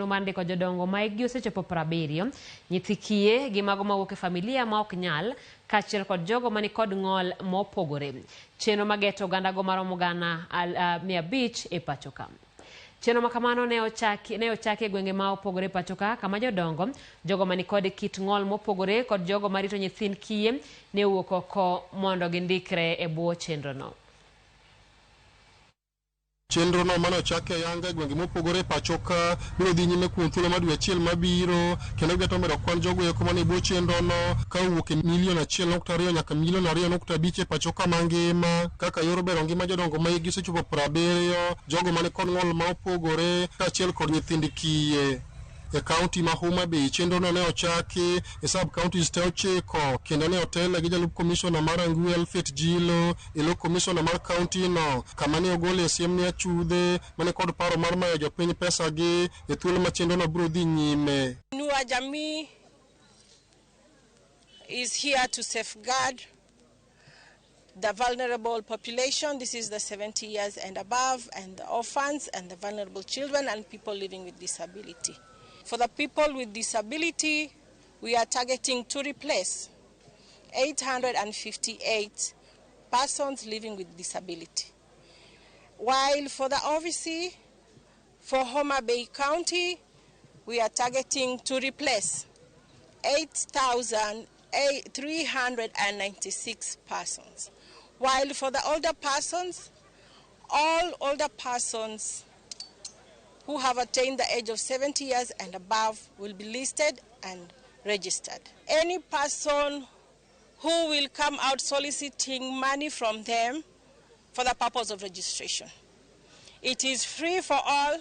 chenro mar ndiko jodongo ma hikgi osechopo 70, nyithi kiye gi mago mawuok e familia ma ok nyal, kaachiel kod jogo manikod ng'ol mopogore. Chenro mageto ogandago maromo 500,000 e pacho ka. Chenro makamano ne ochaki ne ochaki e gwenge ma opogore pacho ka kama jodongo, jogo manikod kit ng'ol mopogore kod jogo marito nyithind kiye ne owuok oko mondo gindikre e bwo chenrono. Chenrono mane ochaki ayanga e gwenge mopogore e pacho ka biro dhi nyime kuom thuolo mar dwe achiel mabiro kendo gigeto medo kwan jogo eko manie bwo chenrono ka owuok e milion 1.2 nyaka milion 2.5 e pacho ka mangima kaka yor bero ngima jodongo ma hikgi osechopo 70, jogo mani kod ng'ol ma opogore kaachiel kod nyithind kiye. E kaunti ma Homa Bay, chenrono ne ochaki e sub counties te 9 kendo ne otele gi jalup komishona mar Rangwe Alfred Jilo e lo komishona mar kaunti no kama ne ogole siem ne achudhe mane kod paro mar mayo jopiny pesa gi e thuolo ma chenrono biro dhi nyime. Inua Jamii is here to safeguard the vulnerable population. This is the 70 years and above, and the orphans and the vulnerable children and people living with disability. For the people with disability, we are targeting to replace 858 persons living with disability. While for the OVC, for Homa Bay County, we are targeting to replace 8,396 persons. While for the older persons, all older persons who have attained the age of 70 years and above will be listed and registered. Any person who will come out soliciting money from them for the purpose of registration. It is free for all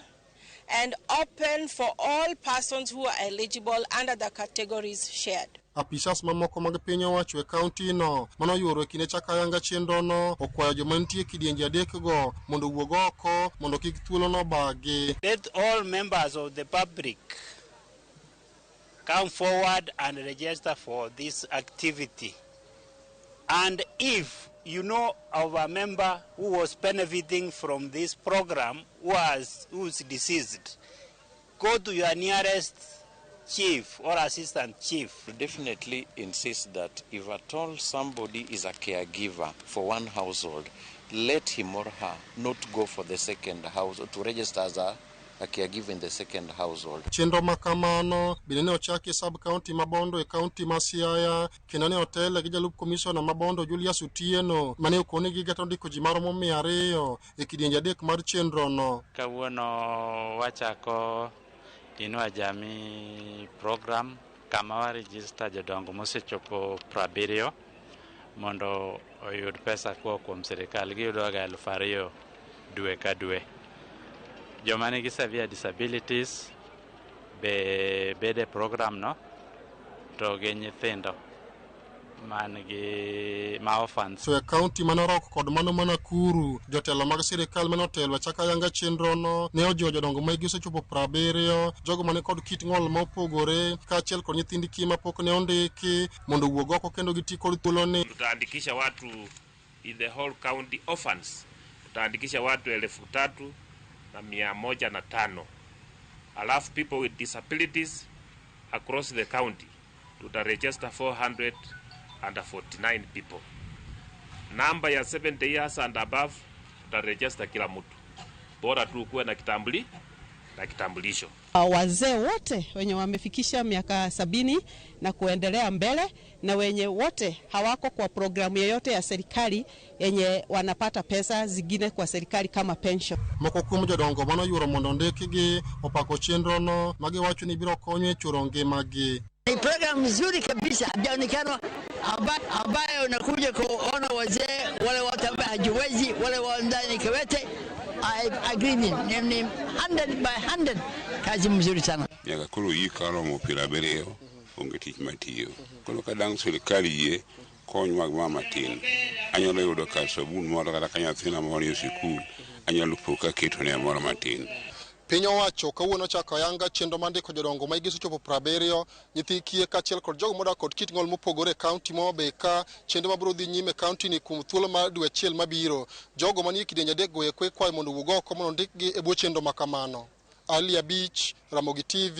and open for all persons who are eligible under the categories shared. Apisas mamoko mag piny owacho e kaunti no manoyuoro e kinde chako ayanga chenrono okwayo joma nitie e kidienje adekgo mondo owuog oko mondo kik thuolono bagi. Let all members of the public come forward and register for this activity. And if you know of a member who was benefiting from this program who is deceased, go to your nearest chief or assistant chief. Definitely insist that if at all somebody is a caregiver for one household, let him or her not go for the second house to register as a caregiver in the second household. Chenro ma kamano bende ne ochaki e sub county ma Bondo e kaunti ma Siaya kendo ne otele gi jalup komishona ma Bondo Julius Otieno mane okoni gigeto ndiko ji maromo 200 e kidienje adek mar chenrono. Kawuono wachako Inua Jamii program kama wa register jodongo mosechopo 70 mondo oyud pesa koa kuom sirikal. Giyudo ga 2,000 dwe ka dwe. Joma nigi severe disabilities be bede program no to gi nyithindo man gi ma orphans. To e kaunti ma Narok kod mano ma Nakuru, jotelo mag sirikal mane otelo e chako ayanga chenrono ne ojiwo jodongo ma hikgi osechopo 70, jogo mane kod kit ng'ol ma opogore kaachiel kod nyithind kiye mapok ne ondiki mondo owuog oko kendo giti kod thuoloni. Tutaandikisha watu in the whole county orphans, tutaandikisha watu 3,105. Alafu people with disabilities across the county tutaregister 449 people. Namba ya 70 years and above tutaregister kila mtu, bora tu kuwe na kitambulisho. Wazee wote wenye wamefikisha miaka 70 na kuendelea mbele na wenye wote hawako kwa programu yoyote ya serikali yenye wanapata pesa zingine kwa serikali kama pension. Moko kuom jodongo mano yuoro mondo ondikgi opako chenrono magiwacho ni biro konyo e choro ngimagi. Ni program nzuri kabisa, hajaonekana ambayo unakuja kuona wazee wale watu ambao hajiwezi, wale wa ndani kiwete. I agree ni 100 by 100, kazi mzuri sana. Miaka koro yika romo 70 onge tich matiyo. Koro ka dang' sirikal yie konywa gi mama matin, anyalo yudo kar sabun moro kata ka nyathina moro ni e sikul, anyalo po ka ketone moro matin. Piny owacho kawuono ochako ayanga chenro mar ndiko jodongo ma hikgi osechopo 70, nyithi kiye kaachiel kod jogo modak kod kit ng'ol mopogore e kaunti ma Homa Bay ka chenro mabiro dhi nyime e kaunti ni kuom thuolo mar dwe achiel mabiro. Jogo manie kidienje adek go eko ikwayo mondo owuog oko mondo ondikgi e bwo chenro ma kamano. Ali Abich, Ramogi TV.